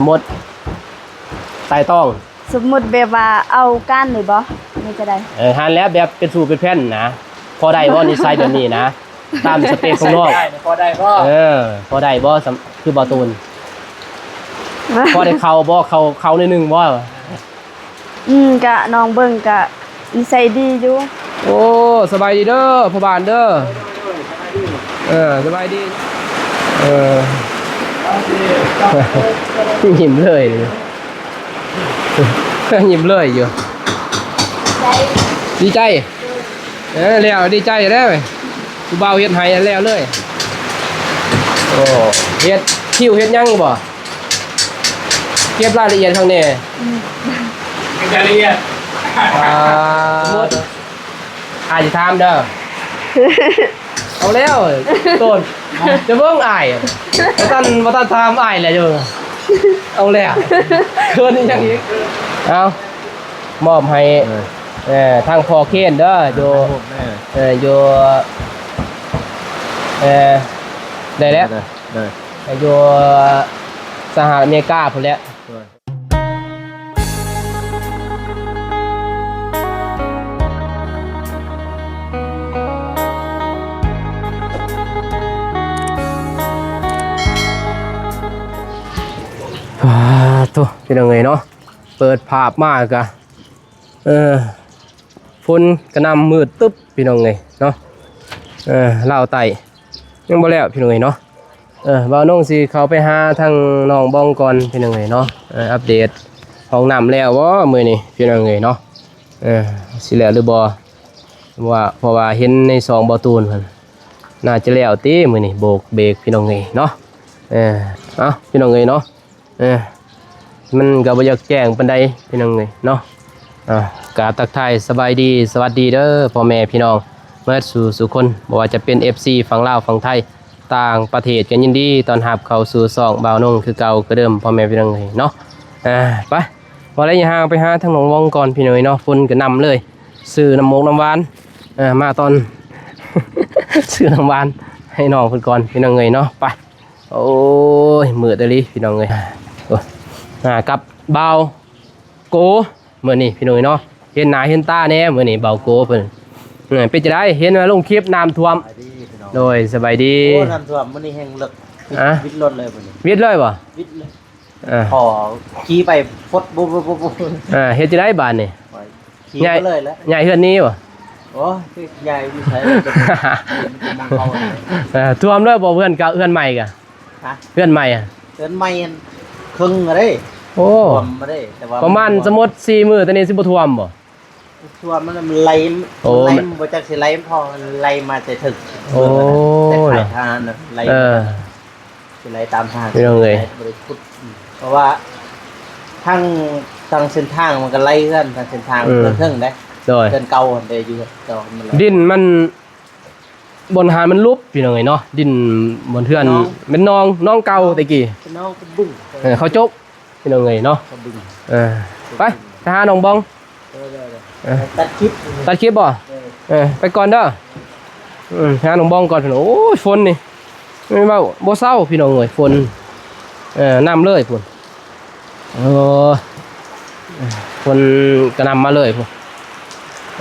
ສົມມຸດ ໄຕ່ຕອງ ສົມມຸດແບບວ່າເອົາກັນນີ້ບໍ່ ຫຼືຈັ່ງໃດ? ເອີ ຫັ້ນແຫຼະ ແບບເປັນຊູ້ເປັນແຟນນະ ພໍໄດ້ບໍ່ນິໄສແບບນີ້ນະ ຕາມສະເປັກຂອງນ້ອງ ພໍໄດ້ບໍ່? ເອີ ພໍໄດ້ບໍ່ ຄືບ່າວຕູນ ພໍໄດ້ເຂົ້າບໍ່? ເຂົ້າ ເຂົ້າໜ້ອຍໜຶ່ງບໍ່? ອືມ ກະນ້ອງເບິ່ງກະນິໄສດີຢູ່. ໂອ້ ສະບາຍດີເດີພໍ່ບ້ານເດີ. ເອີ ສະບາຍດີ. ເອີ ຍິ້ມເລີຍ ຍິ້ມເລີຍຢູ່ ດີໃຈ. ເອີ ແລ້ວດີໃຈແລ້ວ ຜູ້ບ່າວເຮັດໃຫ້ແລ້ວເລີຍ. ໂອ້ ເຮັດຄິວເຮັດຫຍັງຢູ່ບໍ່? ເກັບລາຍລະອຽດຂ້າງແນ່ ອືມ ເກັບລາຍລະອຽດ. ອ່າ ສົມມຸດ ອ້າຍຊິຖາມເດີ. ເອົາແລ້ວ ໂຕນ ຈະເບິ່ງອ້າຍ ບໍ່ທັນ ບໍ່ທັນຖາມອ້າຍແລ້ວຢູ່. ເອົາແລ້ວ ເຂີນອີ່ຫຍັງອີກ? ເອົາ ມອບໃຫ້ ເອີ ເອີ ທາງພໍ່ເຄນເດີ ຢູ່ ເອີ ຢູ່ ເອີ ໄດ້ແລ້ວ ເອີ ຢູ່ສະຫະລັດອາເມລິກາພຸ້ນແຫຼະ. ໂທ້ ພີ່ນ້ອງເອີຍເນາະ ເປີດພາບມາກະ ເອີ ຝົນກະໜ່ຳມືດຕຶບ ພີ່ນ້ອງເອີຍເນາະ. ເອີ ລາວໃຕ້ຍັງບໍ່ແລ້ວ ພີ່ນ້ອງເອີຍເນາະ. ເອີ ບ່າວນົງຊິເຂົ້າໄປຫາທາງນ້ອງບອງກ່ອນ ພີ່ນ້ອງເອີຍເນາະ. ເອີ ອັບເດດຫ້ອງນ້ຳແລ້ວບໍ່ມື້ນີ້ ພີ່ນ້ອງເອີຍເນາະ. ເອີ ຊິແລ້ວຫຼືບໍ່ ວ່າ ເພາະວ່າເຫັນໃນຊ່ອງບ່າວຕູນເພິ່ນ ໜ້າຈະແລ້ວຕິມື້ນີ້ ໂບກເບກ ພີ່ນ້ອງເອີຍເນາະ. ເອີ ເອົ້າ ພີ່ນ້ອງເອີຍເນາະ ເອີ ມັນກໍບໍ່ຢາກແຈ້ງປານໃດ ພີ່ນ້ອງເອີຍເນາະ. ອ່າ ກາບທັກທາຍສະບາຍດີ ສະຫວັດດີເດີພໍ່ແມ່ພີ່ນ້ອງເໝິດສູ່ສູ່ຄົນ ບໍ່ວ່າຈະເປັນເອັຟຊີຝັ່ງລາວ ຝັ່ງໄທ ຕ່າງປະເທດ ກໍຍິນດີຕ້ອນຮັບເຂົ້າສູ່ຊ່ອງບ່າວນົງຄືເກົ່າຄືເດີມ ພໍ່ແມ່ພີ່ນ້ອງເອີຍເນາະ. ອ່າ ໄປ ບໍ່ໄດ້ຍ່າງ ໄປຫາທາງໜອງວອງກ່ອນ ພີ່ນ້ອງເອີຍເນາະ. ຝົນກໍໜ່ຳເລີຍ ຊື້ນ້ຳໝົກນ້ຳຫວານ ເອີ ມາຕອນ ຊື້ນ້ຳຫວານໃຫ້ນ້ອງເພິ່ນກ່ອນ ພີ່ນ້ອງເອີຍເນາະ. ໄປ ໂອ້ຍ ມືດອີ່ຫຼີ ພີ່ນ້ອງເອີຍ. ໂອ້ຍ ອ່າ ກັບບ່າວໂກ ມື້ນີ້ພີ່ນ້ອງເອີຍເນາະ ເຫັນໜ້າເຫັນຕາແດ່ມື້ນີ້ ບ່າວໂກເພິ່ນ. ເອີ ເປັນຈັ່ງໃດ ເຫັນວ່າລົງຄລິບນ້ຳຖ້ວມ? ໂດຍ ສະບາຍດີ. ໂອ້ ນ້ຳຖ້ວມມື້ນີ້ແຮງເລິກ ອ່າ ວິດລົດເລີຍມື້ນີ້ ວິດເລີຍບໍ່? ວິດເລີຍ. ອ່າ ຂໍຂີ່ໄປຟົດ ບຸບໆໆໆ. ອ່າ ເຮັດຈັ່ງໃດບາດນີ້? ຂີ່ໄປເລີຍແຫຼະ ຍ້າຍເຮືອນໜີບໍ່? ໂອ້ຍ ຍ້າຍຢູ່ໃສ? ເອີ ຖ້ວມເລີຍບໍ່ ເຮືອນເກົ່າ ເຮືອນໃໝ່ກະ? ຮະ? ເຮືອນໃໝ່ອະ? ເຮືອນໃໝ່ຫັ້ນເຄິ່ງເດ້. ໂອ້ ຖ້ວມເດ້ ແຕ່ວ່າປະມານ ມັນ ສົມມຸດສີ່ມື້ຕອນນີ້ຊິບໍ່ຖ້ວມບໍ່? ຖ້ວມມັນໄຫຼ ໂອ້ ມັນໄຫຼ ມັນບໍ່ຈັກຊິໄຫຼພໍ ໄຫຼມາແຕ່ເທິງ ໂອ້ ແຕ່ຄ້າຍທະຫານນະ ໄຫຼ ເອີ ມາ ຊິໄຫຼຕາມທາງ ພີ່ນ້ອງເອີຍ ບໍ່ໄດ້ຂຸດ ເພາະວ່າທາງ ທາງເສັ້ນທາງມັນກໍໄຫຼເຮືອນ ທາງເສັ້ນທາງ ອືມ ເທິງເດ້ ໂດຍ ເຮືອນເກົ່າຫັ້ນເດ້ ຢູ່ເກົ່າມັນໄຫຼ ດິນມັນ ບ່ອນຫານມັນຫຼຸບ ພີ່ນ້ອງເອີຍເນາະ ດິນບ່ອນເຮືອນ ໜອງ ເປັນໜອງ ໜອງເກົ່າແຕ່ກີ້ ເປັນໜອງ ເປັນບຶງ ເອີ ເຂົາຈົກ ພີ່ນ້ອງເອີຍເນາະ ເຂົາບຶງ ເອີ ໄປ ໄປຫານ້ອງບອງ ເອີ ເອີ ຕັດຄລິບ ຕັດຄລິບບໍ່? ເອີ ເອີ ໄປກ່ອນເດີ ອືມ ຫານ້ອງບອງກ່ອນ. ໂອ້ຍ ຝົນນີ້ ແມ່ນເວົ້າບໍ່ເຊົາ ພີ່ນ້ອງເອີຍ ຝົນ ເອີ ນຳເລີຍພຸ້ນ. ໂອ້ ຝົນກະໜ່ຳມາເລີຍພຸ້ນ.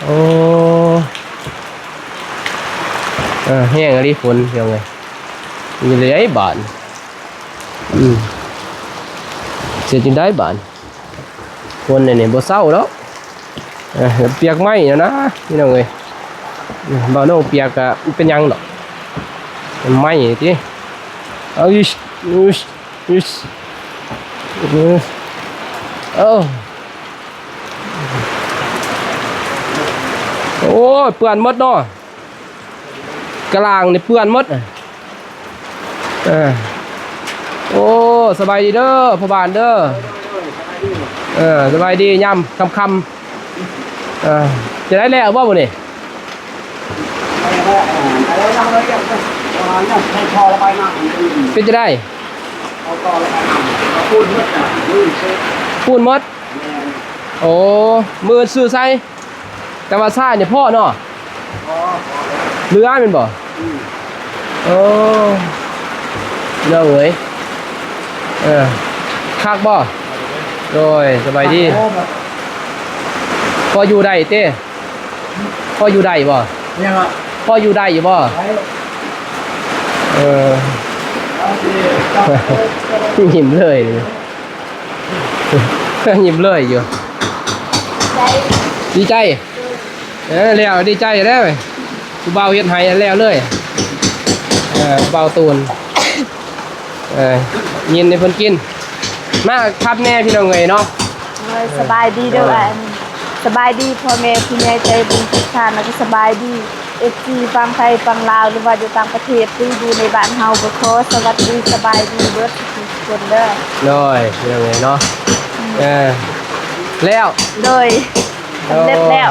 ໂອ້ ເອີ ແຮງອີ່ຫຼີຝົນ ພີ່ນ້ອງເອີຍ ຢູ່ໃດບາດນີ້? ອືມ ເຮັດຈັ່ງໃດບາດນີ້? ຝົນອັນນີ້ບໍ່ເຊົາດອກ ເອີ ປຽກໄໝ້ແລ້ວນະ ພີ່ນ້ອງເອີຍ. ເອີ ບ່າວນ້ອງປຽກກະເປັນຫຍັງດອກ ໄໝ້ຕິ. ເອົາ ອິດ ອິດ ອິດ ເອີ ເອົາ ໂອ້ຍ ເປື້ອນໝົດເນາະ ກະລາງນີ້ເປື້ອນໝົດ. ເອີ ໂອ້ ສະບາຍດີເດີພໍ່ບ້ານເດີ. ເອີ ສະບາຍດີຍາມຄ່ຳໆ. ເອີ ຈະໄດ້ແລ້ວບໍ່ມື້ນີ້? ເປັນຈັ່ງໃດ? ປູນໝົດ ປູນໝົດ. ໂອ້ ມື້ອື່ນຊື້ໃສ່ ແຕ່ວ່າຊາຍນີ້ພໍເນາະ ເຫຼືອແມ່ນບໍ່? ອືມ ໂອ້ ພີ່ນ້ອງເອີຍ ເອີ ຄັກບໍ່? ໂດຍ ສະບາຍດີ. ພໍຢູ່ໄດ້ເຕ? ພໍຢູ່ໄດ້ບໍ່? ຍັງອະ? ພໍຢູ່ໄດ້ຢູ່ບໍ່? ໄດ້. ເອີ ຍິ້ມເລີຍ ຍິ້ມເລີຍຢູ່. ດີໃຈ? ເອີ ແລ້ວດີໃຈແລ້ວ. ຜູ້ບ່າວເຮັດໃຫ້ແລ້ວເລີຍ. ເອີ ບ່າວຕູນ ເອີ ຍິນໃຫ້ເພິ່ນກິນ. ມາຄັບແນ່ພີ່ນ້ອງເອີຍເນາະ. ໂດຍ ສະບາຍດີເດີ. ໂດຍ ອັນ ສະບາຍດີພໍ່ແມ່ຜູ້ໃຫຍ່ໃຈບຸນທຸກທ່ານ ແລ້ວກໍສະບາຍດີເອັຟຊີຝັ່ງໄທຝັ່ງລາວ ຫຼືວ່າຢູ່ຕ່າງປະເທດທີ່ຢູ່ໃນບ້ານເຮົາ. ກໍຂໍສະຫວັດດີສະບາຍດີເບິດທຸກຄົນເດີ. ໂດຍ ພີ່ນ້ອງເອີຍເນາະ. ອືມ ເອີ ແລ້ວ ໂດຍ ສຳເລັດແລ້ວ.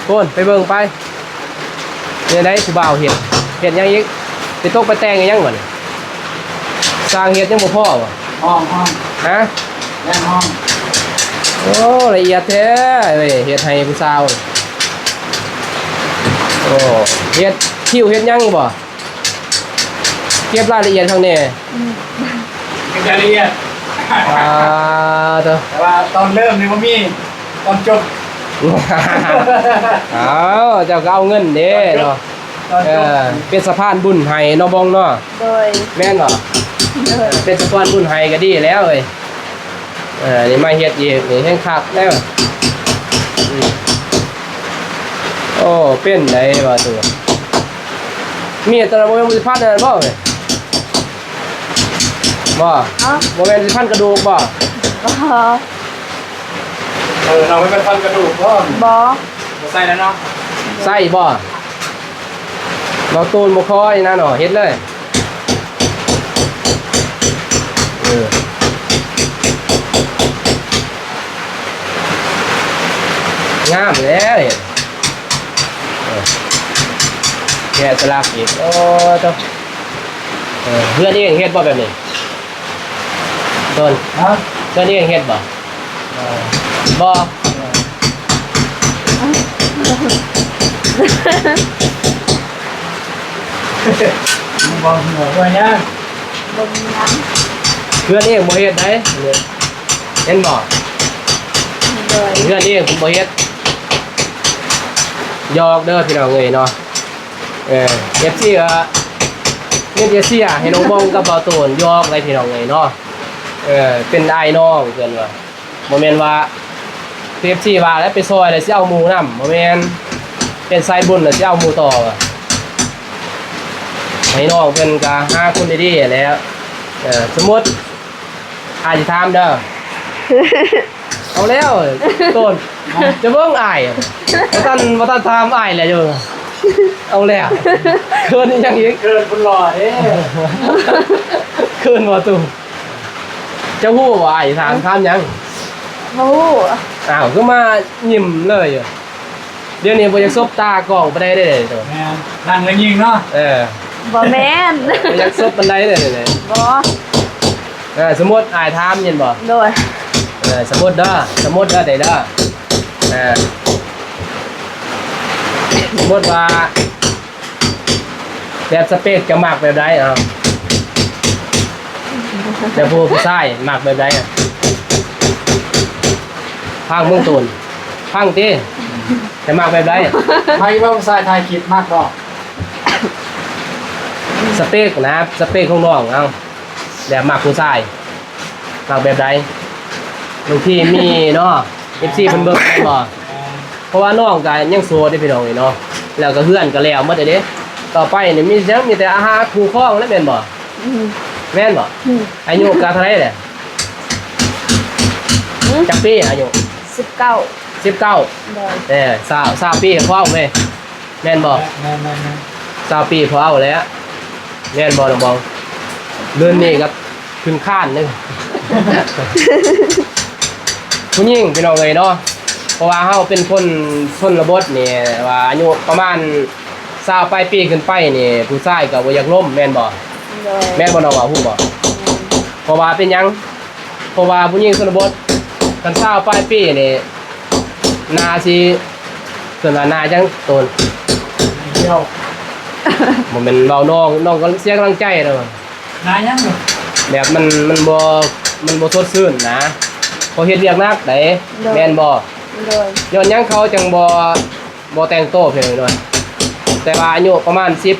ໂອ້ ພຸ້ນ ໄປເບິ່ງໄປ. ເຮັດໃດຜູ້ບ່າວເຮັດ ເຮັດຫຍັງອີກ? ໄປຕົກໄປແຕ່ງອີຫຍັງບັດນີ້? ຊ່າງເຮັດຍັງບໍ່ພໍບໍ່? ຫ້ອງ ຫ້ອງ ຮະ? ແມ່ນ ຫ້ອງ. ໂອ້ ລະອຽດແທ້ເວີຍ ເຮັດໃຫ້ຜູ້ສາວ. ໂອ້ ເຮັດຄິ້ວເຮັດຫຍັງອີກບໍ່? ເກັບລາຍລະອຽດຂ້າງແນ່. ອືມ ເກັບລາຍລະອຽດ. ອ່າ ໂຕ ແຕ່ວ່າຕອນເລີ່ມນີ້ບໍ່ມີ ຕອນຈົບ. ອ້າວ ເຈົ້າກໍເອົາເງິນເດ້ເນາະ. ຕອນຈົບ ເອີ ເປັນສະພານບຸນໃຫ້ເນາະ ບອງເນາະ. ໂດຍ ແມ່ນບໍ່? ໂດຍ ເປັນສະພານບຸນໃຫ້ກໍດີແລ້ວເອີຍ. ເອີ ນີ້ມາເຮັດອີກນີ້ແຮງຄັກແລ້ວ. ອືມ ໂອ້ ເປັນໄດ໋ວ່າໂຕ ມີແຕ່ບໍ່ແມ່ນຜະລິດຕະພັນນັ້ນບໍ່ເວີຍ? ບໍ່ ຮະ? ບໍ່ແມ່ນຜະລິດຕະພັນກະດູກບໍ່? ບໍ່. ເອີ ເຮົາໄປພັນກະດູກບໍ່? ບໍ່ ບໍ່ໃສ່ແລ້ວເນາະ. ໃສ່ບໍ່? ເວົ້າໂຕນບໍ່ຄ່ອຍນະເນາະ ເຮັດເລີຍ. ເອີ ງາມແລ້ວເຮັດ. ເອີ ແກະສະຫຼັກອີກ. ໂອ້ ໂຕ ເອີ ເຮືອນເອງເຮັດບໍ່ແບບນີ້? ໂຕນ ຮະ? ເຮືອນເອງເຮັດບໍ່? ເອີ ບໍ່ ເອີ ບໍ່ເຫື່ອບໍ່ຫຍັງ ບໍ່ມີຫຍັງ. ເຮືອນເອງບໍ່ເຮັດໃດ ເຫັນບໍ່? ໂດຍ ເຮືອນເອງເພິ່ນບໍ່ເຮັດ. ຫຍອກເດີພີ່ນ້ອງເອີຍເນາະ. ເອີ ເອັຟຊີ ກໍມີແຕ່ເຊຍໃຫ້ນ້ອງບອງກັບບ່າວໂຕນ ຫຍອກໄດ໋ພີ່ນ້ອງເອີຍເນາະ. ເອີ ເປັນອ້າຍນ້ອງເພິ່ນວ່າ ບໍ່ແມ່ນວ່າ ເອັຟຊີ ວ່າແລ້ວໄປຊ່ອຍແລ້ວຊິເອົາໝູ່ນຳ ບໍ່ແມ່ນ ເປັນສາຍບຸນແລ້ວຊິເອົາໝູ່ຕໍ່. ໃຫ້ນ້ອງເພິ່ນກໍຫາຄົນດີໆແຫຼະ. ເອີ ສົມມຸດ ອ້າຍຊິຖາມເດີ. ເອົາແລ້ວ ໂຕນ ຈະເບິ່ງອ້າຍ ບໍ່ທັນ ບໍ່ທັນຖາມອ້າຍແຫຼະຢູ່. ເອົາແລ້ວ ເຂີນອີຫຍັງອີກ? ເຂີນຄົນຫຼໍ່ເດ້. ເຂີນບໍ່ຕູ້? ເຈົ້າຮູ້ບໍ່ອ້າຍຖາມ ຖາມຫຍັງ? ບໍ່ຮູ້. ອ້າວ ຄືມາຍິ້ມເລີຍ? ດຽວນີ້ບໍ່ຢາກສົບຕາກ້ອງປານໃດເດ້ໂຕ. ແມ່ນ ນັ່ງແລ້ວຍິງເນາະ. ເອີ ບໍ່ແມ່ນ ບໍ່ຢາກສົບປານໃດເດ້. ບໍ່ ເອີ ສົມມຸດອ້າຍຖາມແມ່ນບໍ່? ໂດຍ ເອີ ສົມມຸດເດີ ສົມມຸດເດີ ເດີ ເອີ ສົມມຸດວ່າ ແບບສະເປັກເຈົ້າມັກແບບໃດ? ເອົາ ແບບຜູ້ ຜູ້ຊາຍມັກແບບໃດ? ຟັງເບິ່ງໂຕນ ຟັງຕິ ຈະມັກແບບໃດ? ໃຜວ່າຜູ້ຊາຍຖ່າຍຄລິບມັກບໍ່? ສະເປັກນະ ສະເປັກຂອງນ້ອງ ເອົາ ແບບມັກຜູ້ຊາຍ ມັກແບບໃດ? ບາງທີມີເນາະ ເອັຟຊີ ເພິ່ນເບິ່ງແມ່ນບໍ່? ເພາະວ່ານ້ອງກໍຍັງໂສດເດ້ພີ່ນ້ອງເອີຍເນາະ ແລ້ວກໍເຮືອນກໍແລ້ວໝົດແລ້ວເດ້. ຕໍ່ໄປນີ້ມີຫຍັງ ມີແຕ່ຫາຄູ່ຄອງແລ້ວແມ່ນບໍ່? ອືມ ແມ່ນບໍ່? ອືມ ອາຍຸກໍເທົ່າໃດແຫຼະ? ອືມ ຈັກປີອາຍຸ? ສິບເກົ້າ ສິບເກົ້າ. ໂດຍ ເອີ ຊາວ ຊາວປີກໍພໍເອົາເວີຍ. ແມ່ນບໍ່? ແມ່ນໆໆ ຊາວປີພໍເອົາແລ້ວ ແມ່ນບໍ່ນ້ອງບອງ? ເດືອນນີ້ກໍຂຶ້ນຄານເດ້ ຜູ້ຍິງພີ່ນ້ອງເອີຍເນາະ. ເພາະວ່າເຮົາເປັນຄົນຊົນນະບົດນີ້ ວ່າອາຍຸປະມານຊາວປາຍປີຂຶ້ນໄປນີ້ ຜູ້ຊາຍກໍບໍ່ຢາກລົມແມ່ນບໍ່? ໂດຍ ແມ່ນບໍ່ນ້ອງວ່າ ຮູ້ບໍ່? ແມ່ນ ເພາະວ່າເປັນຫຍັງ? ເພາະວ່າຜູ້ຍິງຊົນນະບົດ ຄັນຊາວປາຍປີນີ້ ໜ້າຊິ ເອີ້ນວ່າໜ້າຫຍັງໂຕນ? ດຽວ ບໍ່ແມ່ນເວົ້ານ້ອງ ນ້ອງກໍເສຍກຳລັງໃຈແລ້ວ. ໜ້າຫຍັງ? ແບບມັນ ມັນບໍ່ ມັນບໍ່ສົດຊື່ນນະ ເພາະເຮັດວຽກໜັກໃດ໋ ໂດຍ ແມ່ນບໍ່? ໂດຍ ຍ້ອນຫຍັງເຂົາຈັ່ງບໍ່ ບໍ່ແຕ່ງໂຕເພິ່ນນ້ອຍ ແຕ່ວ່າອາຍຸປະມານສິບ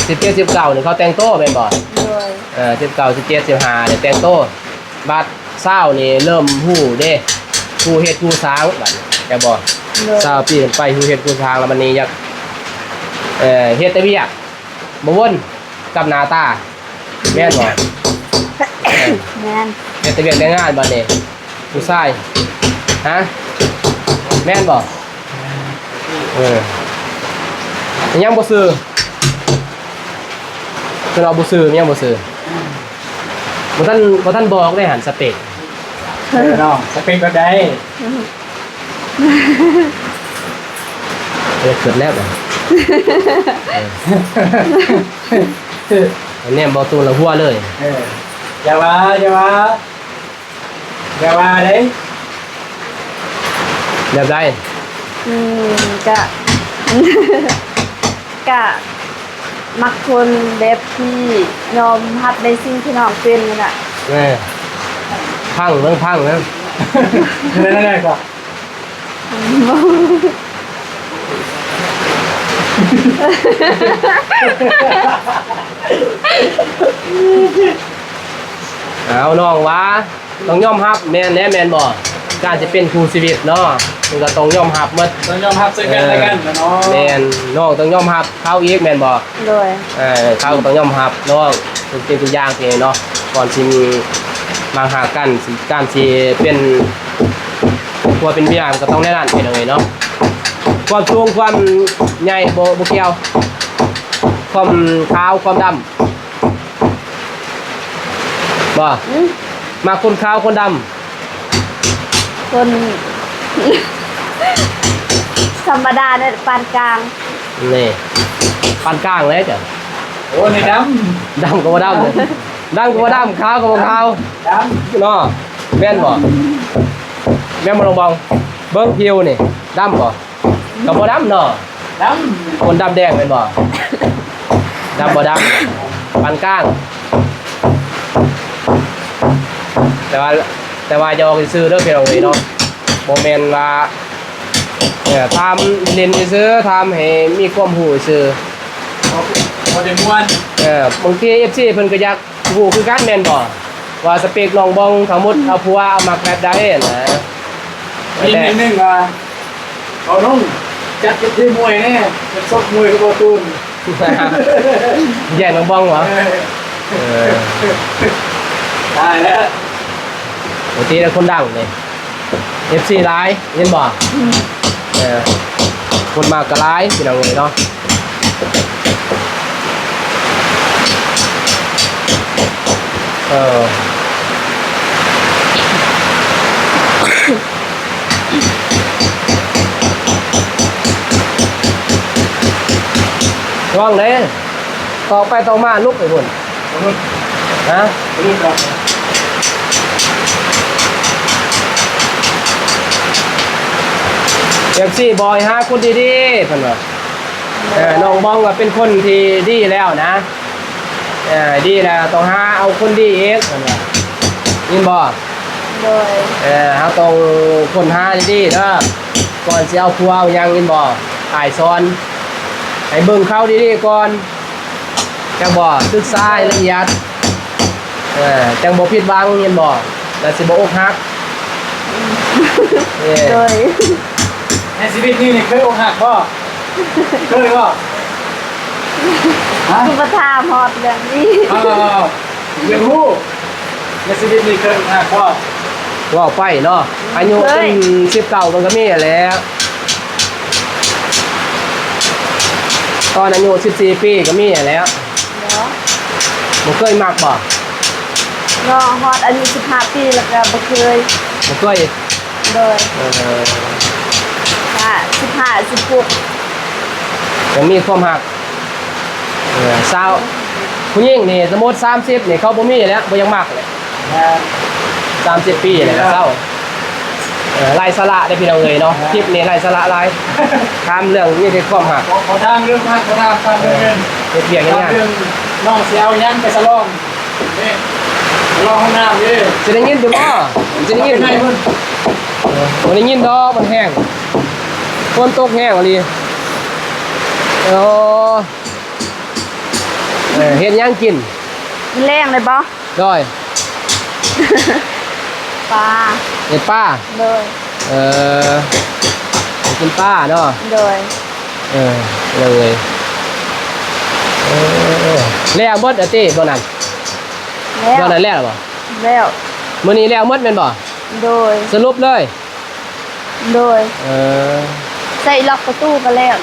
ສິບເຈັດ ສິບເກົ້ານີ້ເຂົາແຕ່ງໂຕແມ່ນບໍ່? ໂດຍ ເອີ ສິບເກົ້າ ສິບເຈັດ ສິບຫ້ານີ້ແຕ່ງໂຕ ບາດຊາວນີ້ເລີ່ມຮູ້ເດ້ ຮູ້ເຮັດຮູ້ສ້າງບາດນີ້ ແມ່ນບໍ່? ໂດຍ ຊາວປີຂຶ້ນໄປຮູ້ເຮັດຮູ້ສ້າງແລ້ວ ບາດນີ້ຢາກ ເອີ ເຮັດແຕ່ວຽກ ບໍ່ວົນກັບໜ້າຕາ ແມ່ນບໍ່? ແມ່ນ ເຮັດແຕ່ວຽກແຕ່ງານບາດນີ້ ຜູ້ຊາຍ ຮະ ແມ່ນບໍ່? ເອີ ຍັງບໍ່ຊື່ ຄືເຮົາບໍ່ຊື່ ຍັງບໍ່ຊື່ ບໍ່ທັນ ບໍ່ທັນບອກເດ້ຫັ້ນ ສະເປັກ ເອີ ນ້ອງ ສະເປັກແບບໃດ? ເອີ ເກີດແລ້ວ ເອີ ແນມບໍ່ຕູນລະຫົວເລີຍ ເອີ ຢ່າວ່າ ຢ່າວ່າ ຢ່າວ່າເດ້ ແບບໃດ? ອືມ ກະ ກະມັກຄົນແບບທີ່ຍອມຮັບໃນສິ່ງທີ່ນ້ອງເປັນຫັ້ນນະ ເອີ ພັງເບິ່ງ ພັງເບິ່ງ ແນວໃດກໍ ເອົາ ນ້ອງວ່າ ຕ້ອງຍອມຮັບ ແມ່ນແຫຼະ ແມ່ນບໍ່? ການຊິເປັນຄູ່ຊີວິດເນາະ ມັນກໍຕ້ອງຍອມຮັບໝົດ ຕ້ອງຍອມຮັບເຊິ່ງກັນແລະກັນເນາະ ເອີ ແມ່ນ ນ້ອງຕ້ອງຍອມຮັບເຂົາອີກ ແມ່ນບໍ່? ໂດຍ ເອີ ເຂົາກໍຕ້ອງຍອມຮັບນ້ອງ ທຸກສິ່ງທຸກຢ່າງເນາະ ກ່ອນຊິມາຫາກັນ ການຊິເປັນຜົວເປັນເມຍ ມັນກໍຕ້ອງແນວນັ້ນ ພີ່ນ້ອງເອີຍເນາະ ຄວາມສູງຄວາມໃຫຍ່ບໍ່ ບໍ່ກ່ຽວ ຄວາມຂາວຄວາມດຳ ບໍ່ ອືມ ມັກຄົນຂາວຄົນດຳ ຄົນທຳມະດານີ້ ປານກາງ ນີ້ ປານກາງແຫຼະເຈົ້າ ໂອ້ ນີ້ດຳ ດຳກໍບໍ່ດຳ ດຳກໍບໍ່ດຳ ຂາວກໍບໍ່ຂາວ ດຳ ເນາະ ແມ່ນບໍ່? ແມ່ນບໍ່ ນ້ອງບອງ? ເບິ່ງຜິວນີ້ ດຳບໍ່? ກໍບໍ່ດຳເນາະ ດຳ ຄົນດຳແດງແມ່ນບໍ່? ດຳບໍ່ດຳ ປານກາງ ແຕ່ວ່າ ແຕ່ວ່າຢອກຊື່ໆເດີພີ່ນ້ອງເອີຍເນາະ ບໍ່ແມ່ນວ່າ ເອີ ຖາມຫຼິ້ນຊື່ໆ ຖາມໃຫ້ມີຄວາມຮູ້ຊື່ ພໍໄດ້ມ່ວນ ເອີ ບາງທີເອັຟຊີເພິ່ນກໍຢາກ ຮູ້ຄືກັນແມ່ນບໍ່ ວ່າສະເປັກນ້ອງບອງທັງໝົດ ເອົາຜົວເອົາມັກແບບໃດຫັ້ນນະ? ມີໜຶ່ງວ່າ ເອົານ້ອງຈັດເປັນທີມມວຍແດ່ ເປັນຊົກມວຍກັບບໍ່ຕູນ ແຍ່ງນ້ອງບອງຫວາ? ເອີ ເອີ ຕາຍແລ້ວ ໂອເຄ ແລ້ວຄົນດັງນີ້ ເອັຟຊີຫຼາຍ ເຫັນບໍ່? ອືມ ເອີ ຄົນມາກໍຫຼາຍ ພີ່ນ້ອງເອີຍເນາະ ເອີ ລອງເດ້ ຕອກໄປຕອກມາ ຫຼຸບໄປພຸ້ນ. ຮະ? ເອັຟຊີບອກໃຫ້ຫາຄົນດີໆ ເພິ່ນວ່າ ເອີ ນ້ອງບອງກໍເປັນຄົນທີ່ດີແລ້ວນະ ເອີ ດີແລ້ວ ຕ້ອງຫາເອົາຄົນດີອີກ ເພິ່ນວ່າ ຍິນບໍ່? ໂດຍ ເອີ ເຮົາຕ້ອງຄົ້ນຫາດີໆເດີ ກ່ອນຊິເອົາຜົວເອົາຫຍັງ ຍິນບໍ່? ອ້າຍສອນ ໃຫ້ເບິ່ງເຂົາດີໆກ່ອນ ຈັ່ງບໍ່? ສຶກສາໃຫ້ລະອຽດ ເອີ ຈັ່ງບໍ່ຜິດຫວັງ ຍິນບໍ່? ແລ້ວຊິບໍ່ອົກຫັກ ເອີ ໂດຍ ໃນຊີວິດນີ້ນີ້ເຄີຍອົກຫັກບໍ່? ເຄີຍບໍ່? ຮະ? ຄືມາຖາມຮອດເລື່ອງນີ້ ເອີ ຢາກຮູ້ ໃນຊີວິດນີ້ເຄີຍອົກຫັກບໍ່? ເວົ້າໄປເນາະ ອາຍຸເພິ່ນສິບເກົ້າ ເພິ່ນກໍມີຫັ້ນແຫຼະ ຕອນອາຍຸສິບສີ່ປີກໍມີຫັ້ນແຫຼະ ເນາະ ບໍ່ເຄີຍມັກບໍ່? ເນາະ ຮອດອາຍຸສິບຫ້າປີແລ້ວກໍບໍ່ເຄີຍ ບໍ່ເຄີຍ ໂດຍ ເອີ ສິບຫ້າ ສິບຫົກ ຍັງມີຄວາມຮັກ ເອີ ຊາວ ຜູ້ຍິງນີ້ ສົມມຸດສາມສິບນີ້ ເຂົາບໍ່ມີແລ້ວ ບໍ່ຢາກມັກແລ້ວ ສາມສິບປີແລ້ວກໍເຊົາ ເອີ ໄຮ້ສາລະເດ້ພີ່ນ້ອງເອີຍເນາະ ຄລິບນີ້ໄຮ້ສາລະຫຼາຍ ຖາມເລື່ອງມີແຕ່ຄວາມຮັກ ບໍ່ ບໍ່ຖາມເລື່ອງຮັກ ບໍ່ຖາມ ຖາມເລື່ອງເງິນ ເຮັດວຽກເຮັດງານ ຖາມເລື່ອງນ້ອງຊິເອົາຫຍັງໄປສະຫຼອງ ນີ້ ລອງຫ້ອງນ້ຳເດ້ ຊິໄດ້ຍິນຢູ່ບໍ່? ຊິໄດ້ຍິນ ເອີ ບໍ່ໄດ້ຍິນດອກ ມັນແຮງ ຝົນຕົກແຮງອີ່ຫຼີ. ໂອ້ ເອີ ເຮັດຫຍັງກິນ? ກິນແລງໄດ້ບໍ່? ໂດຍ ປາ ເຮັດປາ ໂດຍ ເອີ ກິນປາເນາະ ໂດຍ ເອີ ເລີຍ ເອີ ແລ້ວໝົດແລ້ວຕິ ບ່ອນນັ້ນ ແລ້ວ ບ່ອນນັ້ນແລ້ວບໍ່? ແລ້ວ ມື້ນີ້ແລ້ວໝົດແມ່ນບໍ່? ໂດຍ ສະຫຼຸບເລີຍ ໂດຍ ເອີ ໃສ່ລັອກປະຕູກໍແລ້ວ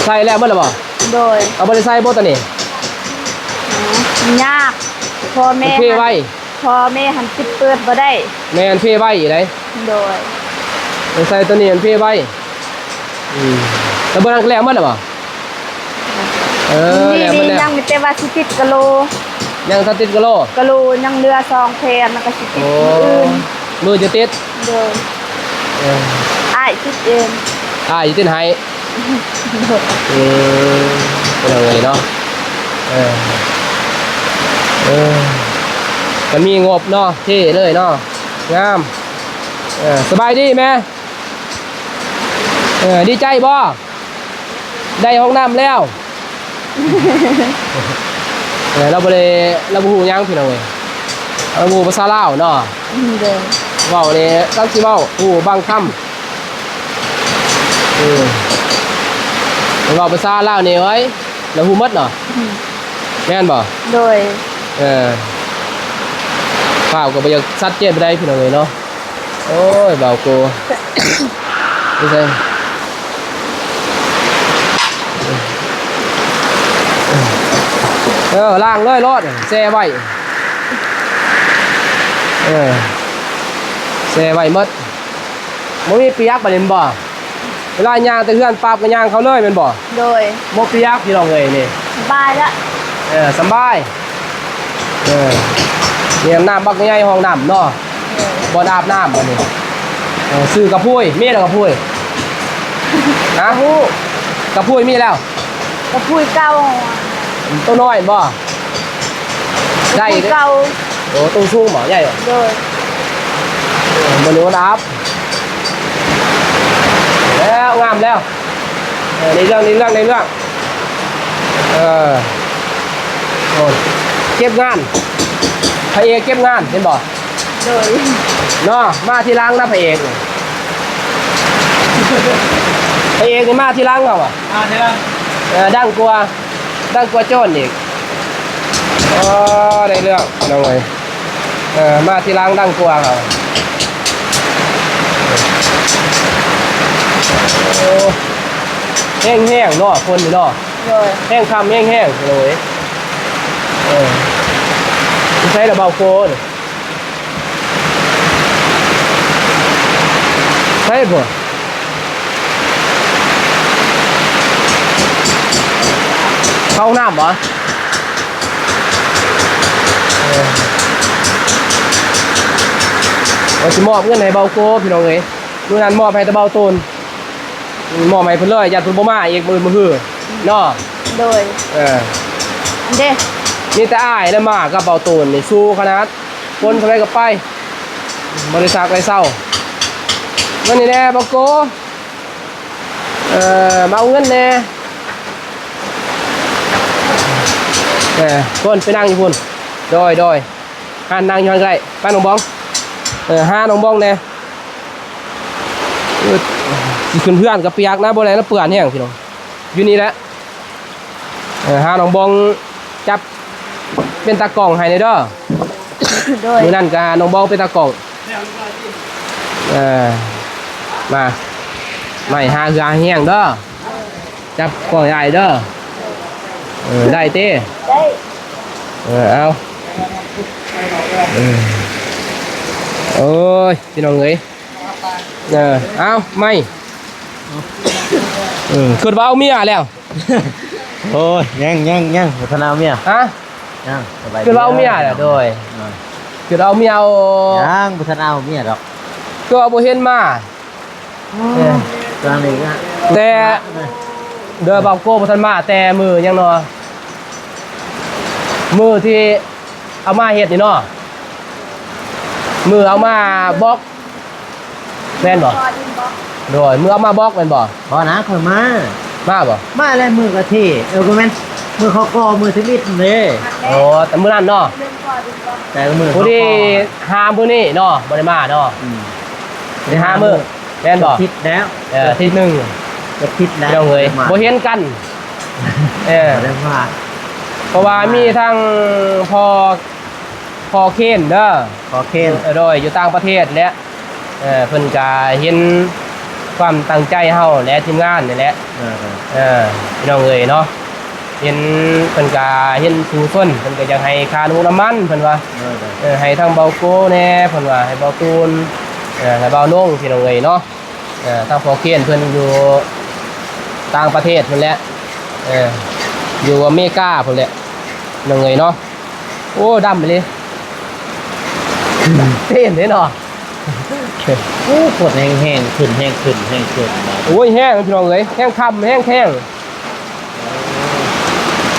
ໃສ່ແລ້ວໝົດແລ້ວບໍ່? ໂດຍ ເອົາ ບໍ່ໄດ້ໃສ່ບໍ່ຕອນນີ້? ຍາກ ພໍ່ແມ່ ເພໄວ ພໍ່ແມ່ຫັ້ນປິດເປີດບໍ່ໄດ້ ແມ່ນ ເພໄວອີກໃດ ໂດຍ ໄປໃສ່ໂຕນີ້ມັນເພໄວ ອືມ ແລ້ວເບິ່ງນັ້ນແລ້ວໝົດແລ້ວບໍ່? ເອີ ນີ້ ແລ້ວໝົດແລ້ວ ຍັງມີແຕ່ວ່າຊິຕິດກະໂຫຼ ຍັງຊິຕິດກະໂຫຼ ກະໂຫຼຍັງເຫຼືອສອງແຜ່ນ ແລ້ວກໍຊິຕິດ ໂອ້ ມື້ອື່ນ ມື້ຈະຕິດ ໂດຍ ເອີ ອ້າຍຕິດເອງ ອ້າຍຕິດໃຫ້ ໂດຍ ເອີ ເປັນຫຍັງເລີຍເນາະ ເອີ ເອີ ກໍມີງົບເນາະ ເທ່ເລີຍເນາະ ງາມ ເອີ ສະບາຍດີແມ່ ເອີ ດີໃຈບໍ່? ໄດ້ຫ້ອງນ້ຳແລ້ວ ເອີ ລາວບໍ່ໄດ້ ລາວບໍ່ຮູ້ຫຍັງພີ່ນ້ອງເອີຍ ລາວບໍ່ຮູ້ພາສາລາວເນາະ ອືມ ໂດຍ ເວົ້ານີ້ ລາວຊິເວົ້າ ຮູ້ບາງຄຳ ເອີ ເວົ້າພາສາລາວນີ້ ໂອ້ຍ ລາວຮູ້ໝົດເນາະ ອືມ ແມ່ນບໍ່? ໂດຍ ເອີ ພາບກໍບໍ່ຢາກຊັດເຈນປານໃດພີ່ນ້ອງເອີຍເນາະ. ໂອ້ຍ ບ່າວໂກ ຢູ່ໃສ? ເອີ ລ້າງເລີຍໂລດ ແຊ່ໄວ້ ເອີ ແຊ່ໄວ້ໝົດ ບໍ່ມີປຽກບາດນີ້ແມ່ນບໍ່? ເວລາຍ່າງແຕ່ເຮືອນປັບກໍຍ່າງເຂົ້າເລີຍແມ່ນບໍ່? ໂດຍ ບໍ່ປຽກພີ່ນ້ອງເອີຍນີ້ ສະບາຍລະ ເອີ ສະບາຍ ເອີ ນີ້ນ້ຳບັກໃຫຍ່ຫ້ອງນ້ຳເນາະ ໂດຍ ບ່ອນອາບນ້ຳອັນນີ້ ເອີ ຊື້ກະພຸ້ຍ ມີແລ້ວກະພຸ້ຍ ຮະ? ກະພຸ້ຍ ກະພຸ້ຍມີແລ້ວ ກະພຸ້ຍເກົ່າ ໂຕນ້ອຍບໍ່? ໄດ້ ເກົ່າ ໂອ້ ໂຕສູງບໍ່? ໃຫຍ່ບໍ່? ໂດຍ ເອີ ມື້ນີ້ມັນອາບ ແລ້ວ ງາມແລ້ວ ເອີ ໃນເລື່ອງ ໃນເລື່ອງ ໃນເລື່ອງ ເອີ ໂອ້ຍ ເກັບງານ ພະເອກເກັບງານ ເຫັນບໍ່? ໂດຍ ເນາະ ມາທີຫຼັງນະພະເອກ ພະເອກນີ້ມາທີຫຼັງເຮົາອະ ມາທີຫຼັງ ເອີ ດັງກວ່າ ດັງກວ່າໂຈນອີກ ອໍ ໃນເລື່ອງນ້ອງເອີຍ ເອີ ມາທີຫຼັງດັງກວ່າເຂົາ ໂອ້ ແຮງໆເນາະ ຄົນນີ້ເນາະ ໂດຍ ແຮງຄຳແຮງໆ ໂດຍ ເອີ ຢູ່ໃສລະບ່າວໂກນີ້? ໃສພຸ້ນ ເຂົ້າຫ້ອງນ້ຳບໍ່? ເອີ ວ່າຊິມອບເງິນໃຫ້ບ່າວໂກພີ່ນ້ອງເອີຍ ມື້ນັ້ນມອບໃຫ້ແຕ່ບ່າວໂຕນ ມອບໃຫ້ເພິ່ນເລີຍ ຢ້ານເພິ່ນບໍ່ມາອີກມື້ອື່ນມື້ຮືເນາະ ໂດຍ ເອີ ເດ້ ມີແຕ່ອ້າຍແຫຼະມາກັບບ່າວໂຕນນີ້ ສູ້ຂະໜາດ ຝົນສ່ຳໃດກໍໄປ ບໍ່ໄດ້ພັກໄດ້ເຊົາ ມານີ້ແດ່ບ່າວໂກ ເອີ ມາເອົາເງິນແດ່ ເອີ ພຸ້ນໄປນັ່ງຢູ່ພຸ້ນ ໂດຍ ໂດຍ ຫັ້ນນັ່ງຢູ່ຫັ້ນກໍໄດ້ ໄປນ້ອງບອງ ເອີ ຫານ້ອງບອງແດ່ ເອີ ຊິຂຶ້ນເຮືອນກໍປຽກນະ ບໍ່ໄດ້ນະ ເປື້ອນແຮງພີ່ນ້ອງ ຢູ່ນີ້ແຫຼະ ເອີ ຫານ້ອງບອງຈັບເປັນຕາກ້ອງໃຫ້ແດ່ເດີ ໂດຍ ມື້ນັ້ນກໍນ້ອງບອງເປັນຕາກ້ອງ ເອີ ມາ ໄມ້ຫາເຫື່ອຫາແຮງເດີ ຈັບກ້ອງໃຫ້ອ້າຍເດີ ເອີ ໄດ້ຕິ ໄດ້ ເອີ ເອົາ ເອີ ໂອ້ຍ ພີ່ນ້ອງເອີຍ ເອີ ເອົາ ໄມ້ ເອີ ຄິດວ່າເອົາເມຍແລ້ວ ໂອ້ຍ ຍັງ ຍັງ ຍັງ ບໍ່ທັນເອົາເມຍ ຮະ? ຍັງ ສະບາຍດີ ຄິດວ່າເອົາເມຍແລ້ວ ໂດຍ ເອີ ຄິດວ່າເອົາເມຍ ຍັງ ບໍ່ທັນເອົາເມຍດອກ ຄືວ່າບໍ່ເຫັນມາ ເອີ ຕອນນີ້ກໍ ແຕ່ ເດີ ບ່າວໂກບໍ່ທັນມາແຕ່ມື້ຫຍັງເນາະ ມື້ທີ່ ເອົາມາເຮັດນີ້ເນາະ ມື້ເອົາມາບລັອກ ແມ່ນບໍ່? ໂດຍ ມື້ເອົາມາບລັອກແມ່ນບໍ່? ບໍ່ນະ ຂ້ອຍມາ ມາບໍ່? ມາແລ້ວ ມື້ກະເທ ເອີ ບໍ່ແມ່ນ ມື້ເຂົາກໍ່ມື້ທຳອິດເດ້. ໂອ້ ແຕ່ມື້ນັ້ນເນາະ ແຕ່ມື້ ພໍດີ ເຂົາກໍ່ ຫາມື້ນີ້ເນາະ ບໍ່ໄດ້ມາເນາະ. ອືມ ໄດ້ຫາມື້ ແມ່ນບໍ່? ອາທິດແລ້ວ ເອີ ອາທິດໜຶ່ງ ອາທິດແລ້ວ ພີ່ນ້ອງເອີຍ ບໍ່ເຫັນກັນ ເອີ ບໍ່ໄດ້ມາ ເພາະວ່າມີທັງພໍ່ ພໍ່ເຄນເດີ ພໍ່ເຄນ ເອີ ໂດຍ ຢູ່ຕ່າງປະເທດແຫຼະ ເອີ ເພິ່ນກະເຫັນຄວາມຕັ້ງໃຈເຮົາແຫຼະ ທີມງານນີ້ແຫຼະ ເອີ ເອີ ພີ່ນ້ອງເອີຍເນາະ ເຫັນ ເພິ່ນກະເຫັນສູ້ຊົນ ເພິ່ນກະຢາກໃຫ້ຄ່ານ້ຳມັນ ເພິ່ນວ່າ ເອີ ເອີ ໃຫ້ທາງເບົາໂກແດ່ ເພິ່ນວ່າ ໃຫ້ເບົາຕູນ ເອີ ໃຫ້ເບົານົງ ພີ່ນ້ອງເອີຍເນາະ. ເອີ ທາງພໍ່ເຄນເພິ່ນຢູ່ຕ່າງປະເທດພຸ້ນແຫຼະ ເອີ ຢູ່ອາເມລິກາພຸ້ນແຫຼະ ນ້ອງເອີຍເນາະ. ໂອ້ ດຳອີ່ຫຼີ ເຕັ້ນເດ້ເນາະ. ໂອ້ ຄົນແຮງໆ ຂຶ້ນ ແຮງຂຶ້ນ ແຮງຂຶ້ນ ໂອ້ຍ ແຮງ ພີ່ນ້ອງເອີຍ ແຮງຄຳ ແຮງແພງ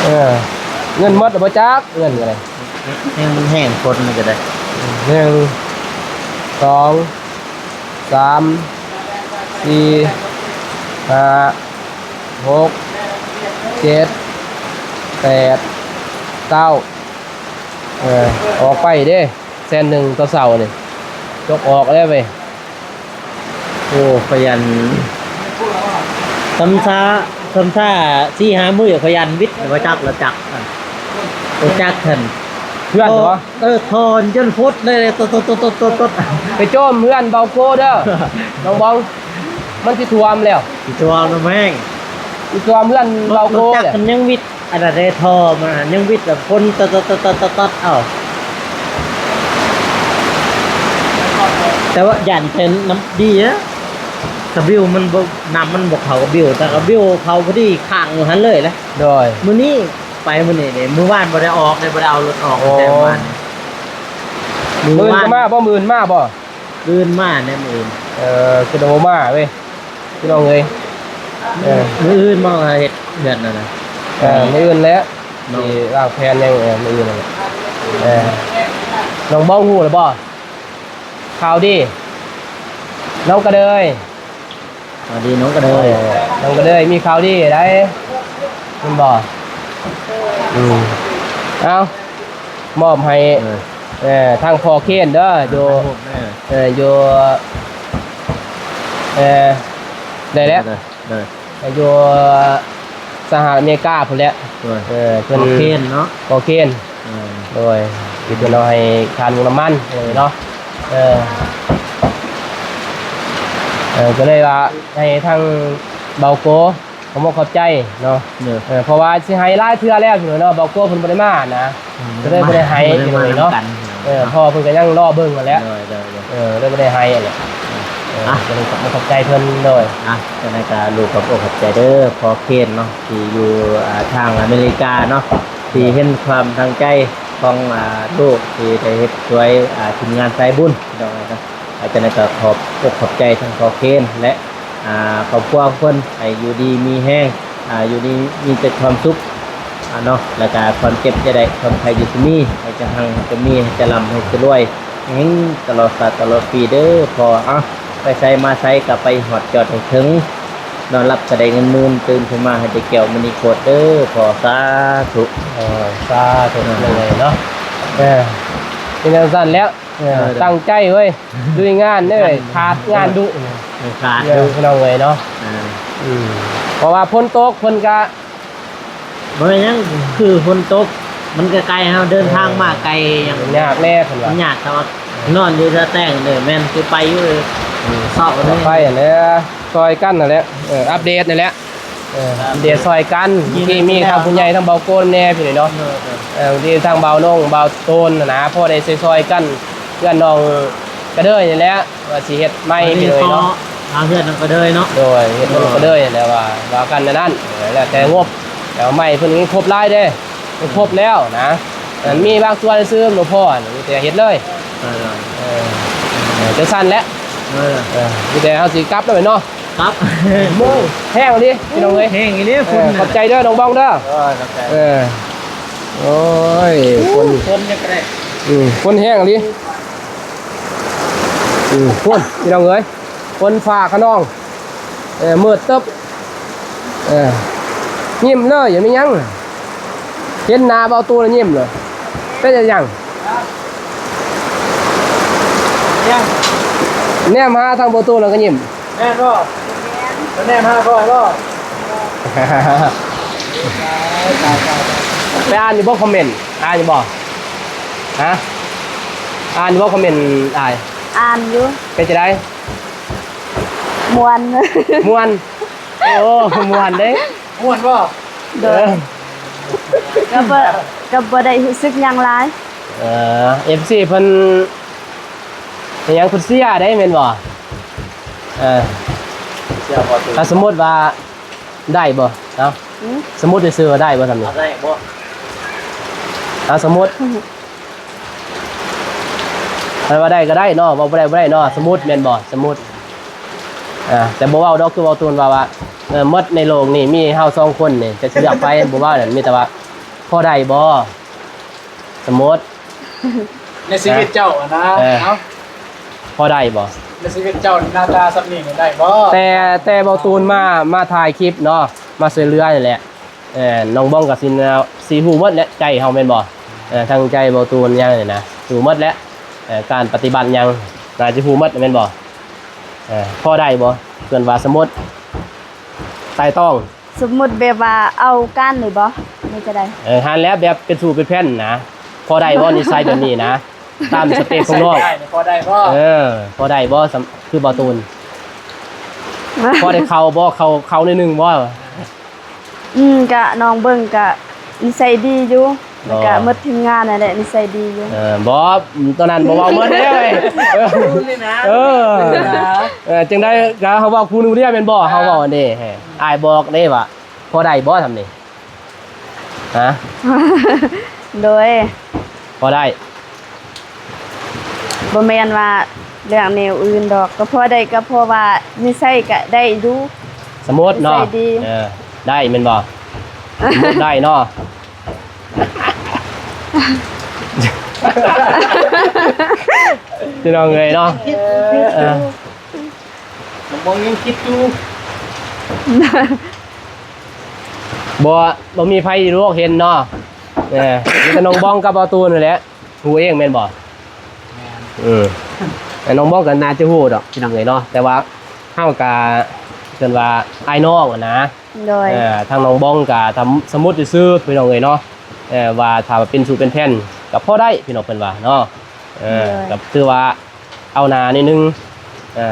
ເອີ ເງິນໝົດແລ້ວບໍ່ຈັກ ເງິນກະໄດ້ ແຮງ ແຮງຄົນນີ້ກະໄດ້ ໜຶ່ງ ສອງ ສາມ ສີ່ ຫ້າ ຫົກ ເຈັດ ແປດ ເກົ້າ ເອີ ອອກໄປເດ້ ແສນໜຶ່ງຕໍ່ເຊົ້ານີ້ ຈົກອອກແລ້ວເວີຍ. ໂອ້ ຂ້ອຍຢ້ານ ສ່ຳຊ້າ ສ່ຳຊ້າສີ່ຫ້າມື້ ຂ້ອຍຢ້ານວິດ ບໍ່ຈັກ ລະຈັກ ລະຈັກຫັ້ນ ເພື່ອນບໍ່? ເອີ ຖອນຈົນຟົດເລີຍ ຕົດໆໆໆ ໄປໂຈມເຮືອນເບົາໂກເດີ ນ້ອງບອງ ມັນຊິຖ້ວມແລ້ວ ຊິຖ້ວມນຳແຮງ ຊິຖ້ວມເຮືອນເບົາໂກແລ້ວ ລົດຈັກມັນຍັງວິດ ອັນນັ້ນເດ້ ທໍ່ມັນຍັງວິດແບບຄົນຕັດໆໆໆ ເອົາ ແຕ່ວ່າຢ້ານເປັນນ້ຳດີນະ ກະບິວມັນບໍ່ ນ້ຳມັນບໍ່ເຂົ້າກະບິວ ແຕ່ກະບິວເຂົ້າພໍດີຄ້າງຢູ່ຫັ້ນເລີຍແຫຼະ ໂດຍ ມື້ນີ້ ໄປມື້ນີ້ເດ້ ມື້ວານບໍ່ໄດ້ອອກເດ້ ບໍ່ໄດ້ເອົາລົດອອກ ໂອ້ ແຕ່ວານ ມື້ອື່ນກະມາບໍ່? ມື້ອື່ນມາບໍ່? ມື້ອື່ນມາແນ່ ມື້ອື່ນ ເອີ ຄືບໍ່ມາເວີຍ ພີ່ນ້ອງເອີຍ ເອີ ມື້ອື່ນບໍ່ ເຮັດເຮືອນນັ້ນນະ ເອີ ມື້ອື່ນແຫຼະ ເນາະ ຊິວາງແຜນຫຍັງ ເອີ ມື້ອື່ນນັ້ນແຫຼະ ເອີ ນ້ອງບອງຮູ້ແລ້ວບໍ່? ຂ່າວດີ ນ້ອງກະເດີຍ ສະບາຍດີນ້ອງກະເດີຍ ເອີ ນ້ອງກະເດີຍມີຂ່າວດີໄດ໋ ແມ່ນບໍ່? ອືມ ເອົາ ມອບໃຫ້ ເອີ ເອີ ທາງພໍ່ເຄນເດີ ຢູ່ ເອີ ຢູ່ ເອີ ໄດ້ແລ້ວ ເອີ ຢູ່ສະຫະລັດອາເມລິກາພຸ້ນແຫຼະ ໂດຍ ເອີ ເພິ່ນ ພໍ່ເຄນເນາະ ພໍ່ເຄນ ເອີ ໂດຍ ທີ່ເພິ່ນເອົາໃຫ້ຄ່ານ້ຳມັນເນາະ ເອີ ເອີ ກະເລີຍວ່າໃຫ້ທາງເບົາໂກ ຂອບອົກຂອບໃຈເນາະ ເອີ ເພາະວ່າຊິໃຫ້ຫຼາຍເທື່ອແລ້ວເນາະ ເບົາໂກເພິ່ນບໍ່ໄດ້ມານະ ກະເລີຍບໍ່ໄດ້ໃຫ້ເນາະ ເອີ ພໍ່ເພິ່ນກະຍັງລໍເບິ່ງຫັ້ນແຫຼະ ເອີ ເລີຍບໍ່ໄດ້ໃຫ້ຫັ້ນແຫຼະ ເອີ ກະເລີຍຂອບອົກຂອບໃຈເພິ່ນ ໂດຍ ອ່ະ ຈັ່ງໃດກະລູກຂອບອົກຂອບໃຈເດີ ພໍ່ເຄນເນາະ ທີ່ຢູ່ ອ່າ ທາງອາເມລິກາເນາະ ທີ່ເຫັນຄວາມຕັ້ງໃຈຂອງ ອ່າ ລູກທີ່ໄດ້ເຮັດຊ່ວຍ ອ່າ ທີມງານສາຍບຸນ ພີ່ນ້ອງເອີຍເນາະ ຈັ່ງໃດກະຂອບອົກຂອບໃຈທັງພໍ່ເຄນ ແລະ ອ່າ ຄອບຄົວຂອງເພິ່ນ ໃຫ້ຢູ່ດີມີແຮງ ອ່າ ຢູ່ດີມີແຕ່ຄວາມສຸກ ອ່າ ເນາະ ແລ້ວກະຄວາມເຈັບຢ່າໄດ້ ຄວາມໄຂ້ຢ່າໄດ້ມີ ໃຫ້ຈະຮັ່ງໃຫ້ຈະມີ ໃຫ້ຈະລ່ຳໃຫ້ຈະລວຍ ແຮງຕະຫຼອດຊາດຕະຫຼອດປີເດີພໍ່. ເອົ້າ ໄປໃສມາໃສກະໄປຮອດຈອດໃຫ້ເຖິງ ນອນຫຼັບກະໄດ້ເງິນໝື່ນ ຕື່ນຂຶ້ນມາໃຫ້ໄດ້ແກ້ວມະນີໂຄດເດີພໍ່. ສາທຸ ເອີ ສາທຸ ເອີ ເນາະ ເອີ ເປັນຈັ່ງຊັ້ນແລ້ວ ເອີ ເອີ ຕັ້ງໃຈເວີຍ ລຸຍງານເດີ ຂາດງານດຸ ເອີ ຂາດ ເອີ ດຸ ພີ່ນ້ອງເອີຍເນາະ ເອີ ອືມ ເພາະວ່າຝົນຕົກເພິ່ນກະ ບໍ່ແມ່ນຫຍັງ ຄືຝົນຕົກ ມັນກະໄກ ເຮົາເດີນທາງມາໄກ ເອີ ຫຍັງ ຍາກແດ່ເພິ່ນວ່າ ມັນຍາກ ແຕ່ວ່ານອນຢູ່ຕາແຕງເດີ ແມ່ນຊິໄປຢູ່ ອືມ ຊອກເດີ ໄປຫັ້ນແຫຼະ ຊ່ອຍກັນຫັ້ນແຫຼະ ເອີ ອັບເດດຫັ້ນແຫຼະ ເອີ ອັບເດດຊ່ອຍກັນ ບາງທີມີທາງຜູ້ໃຫຍ່ ທາງເບົາໂກນແດ່ ພີ່ນ້ອງເນາະ ເອີ ບາງທີທາງເບົານົງ ເບົາໂຕນຫັ້ນນະ ພໍໄດ້ຊ່ອຍໆກັນ ເພື່ອນນ້ອງກະເດີຍນີ້ແຫຼະ ວ່າຊິເຮັດໃໝ່ ອັນນີ້ ພີ່ນ້ອງເນາະ ຫາເຮືອນນຳກະເດີຍເນາະ ໂດຍ ເຮັດນຳກະເດີຍຫັ້ນແຫຼະ ວ່າ ວ່າກັນແນວນັ້ນ ເອີ ແລ້ວແຕ່ງົບ ແຕ່ວ່າໄມ້ເພິ່ນຍັງຄົບຫຼາຍເດ້ ເພິ່ນຄົບແລ້ວນະ ເອີ ອັນມີບາງສ່ວນຊື່ ຫຼວງພໍ່ນີ້ມີແຕ່ເຮັດເລີຍ ເອີ ເອີ ເອີ ຈັ່ງຊັ້ນແຫຼະ ເອີ ເອີ ມີແຕ່ເຮົາຊິກັບແລ້ວເນາະ ກັບ ໂອ້ ແຮງອີ່ຫຼີ ພີ່ນ້ອງເອີຍ ແຮງອີ່ຫຼີ ເອີ ຝົນນະ ຂອບໃຈເດີ ນ້ອງບອງເດີ ເອີ ຂອບໃຈ ເອີ. ໂອ້ຍ ຝົນ ຝົນຍັງກະແດະ ອືມ ຝົນແຮງອີ່ຫຼີ ອືມ ພຸ້ນ ພີ່ນ້ອງເອີຍ ຝົນຟ້າຂະນອງ ເອີ ມືດຕຶບ ເອີ ຍິ້ມເລີຍ ບໍ່ມີຫຍັງ ເຫັນໜ້າເບົາຕູນຍິ້ມເລີຍ ເປັນຫຍັງ ຫຍັງ ແນມຫາທາງເບົາຕູນແລ້ວກໍຍິ້ມ. ແມ່ນບໍ່? ແມ່ນ ໄປແນມຫາຂ້ອຍບໍ່? ຕາຍ ຕາຍ ຕາຍ ໄປອ່ານຢູ່ບໍ່ຄອມເມັນ? ອ່ານຢູ່ບໍ່? ຮະ? ອ່ານຢູ່ບໍ່ຄອມເມັນອ້າຍ? ອ່ານຢູ່. ເປັນຈັ່ງໃດ? ມ່ວນ ມ່ວນ. ໂອ້ ມ່ວນເດ້. ມ່ວນບໍ່? ໂດຍ ເອີ ກໍບໍ່ ກໍບໍ່ໄດ້ຮູ້ສຶກຫຍັງຫຼາຍ. ເອີ ເອັຟຊີເພິ່ນເຮັດຫຍັງ ເພິ່ນເຊຍເດ້ແມ່ນບໍ່? ເອີ ເຊຍບໍ່? ຖ້າສົມມຸດວ່າໄດ້ບໍ່? ເອົ້າ ຫື? ສົມມຸດຊື່ໆ ວ່າໄດ້ບໍ່ຊ່ຳນີ້? ເອົາ ໄດ້ບໍ່? ເອົາ ສົມມຸດ ເພິ່ນວ່າໄດ້ກໍໄດ້ເນາະ ເວົ້າບໍ່ໄດ້ບໍ່ໄດ້ເນາະ ສົມມຸດແມ່ນບໍ່? ສົມມຸດ ອ່າ ແຕ່ບໍ່ເວົ້າດອກ ຄືເວົ້າຕູນວ່າ ວ່າ ເອີ ໝົດໃນໂລກນີ້ມີເຮົາສອງຄົນນີ້ ຈະຊິເລືອກໃຜ ບໍ່ເວົ້ານັ້ນ ມີແຕ່ວ່າພໍໄດ້ບໍ່? ສົມມຸດ ໃນຊີວິດເຈົ້າຫັ້ນນະ ເອີ ເອົ້າ ພໍໄດ້ບໍ່? ໃນຊີວິດເຈົ້າໜ້າຕາສ່ຳນີ້ໄດ້ບໍ່? ແຕ່ ແຕ່ເວົ້າຕູນມາ ມາຖ່າຍຄລິບເນາະ ມາຊ່ວຍເຫຼືອນີ້ແຫຼະ ເອີ ນ້ອງບອງກໍຊິ ຊິຮູ້ໝົດແຫຼະ ໃຈເຮົາແມ່ນບໍ່? ເອີ ທັງໃຈເວົ້າຕູນຫຍັງນີ້ນະ ຮູ້ໝົດແຫຼະ ເອີ ການປະຕິບັດຫຍັງ ໜ້າຈະຮູ້ໝົດແມ່ນບໍ່? ເອີ ພໍໄດ້ບໍ່? ເພິ່ນວ່າສົມມຸດ ໄຕ່ຕອງ ສົມມຸດແບບວ່າເອົາກັນນີ້ບໍ່ ຫຼືຈັ່ງໃດ? ເອີ ຫັ້ນແຫຼະ ແບບເປັນຊູ່ເປັນແຟນນະ ພໍໄດ້ບໍ່ນິໄສແບບນີ້ນະ ຕາມສະເປັກຂອງນ້ອງ? ພໍໄດ້ບໍ່? ເອີ ພໍໄດ້ບໍ່? ຄືເບົາຕູນ ພໍໄດ້ເຂົ້າບໍ່? ເຂົ້າ ເຂົ້າໜ້ອຍໜຶ່ງບໍ່? ອືມ ກະນ້ອງເບິ່ງກະນິໄສດີຢູ່ ແລ້ວກະໝົດທີມງານນັ້ນແຫຼະ ນິໄສດີຢູ່. ເອີ ບໍ່ ຕອນນັ້ນບໍ່ເວົ້າໝົດເດ້. ເອີ ເອີ ເອີ ຈັ່ງໃດກະເຮົາເວົ້າຄູ່ໜຶ່ງດຽວແມ່ນບໍ່? ເຮົາເວົ້າອັນນີ້ ອ້າຍບອກເດ້ວ່າ ພໍໄດ້ບໍ່ຊ່ຳນີ້? ຮະ? ໂດຍ ພໍໄດ້. ບໍ່ແມ່ນວ່າເລື່ອງແນວອື່ນດອກ ກໍພໍໄດ້ ກໍເພາະວ່ານິໄສກະໄດ້ຢູ່ ສົມມຸດເນາະ ນິໄສດີ ເອີ ໄດ້ແມ່ນບໍ່? ສົມມຸດໄດ້ເນາະ ພີ່ນ້ອງເອີຍເນາະ ເອີ ນ້ອງບອງຍັງຄິດຢູ່ ບໍ່ ບໍ່ມີໃຜຢູ່ໂລກເຫັນເນາະ ເອີ ມີແຕ່ນ້ອງບອງກັບເບົາຕູນນັ້ນແຫຼະ ຮູ້ເອງແມ່ນບໍ່? ແມ່ນ ເອີ ແຕ່ນ້ອງບອງກໍໜ້າຈະຮູ້ດອກ ພີ່ນ້ອງເອີຍເນາະ ແຕ່ວ່າເຮົາກໍເອີ້ນວ່າອ້າຍນ້ອງຫັ້ນນະ ໂດຍ ເອີ ທາງນ້ອງບອງກໍຖ້າສົມມຸດຊື່ໆ ພີ່ນ້ອງເອີຍເນາະ ເອີ ວ່າຖ້າວ່າເປັນຊູ່ເປັນແຟນກໍພໍໄດ້ ພີ່ນ້ອງເພິ່ນວ່າເນາະ ເອີ ໂດຍ ກໍຖືວ່າ ເອົາໜ້າໜ້ອຍໜຶ່ງ ເອີ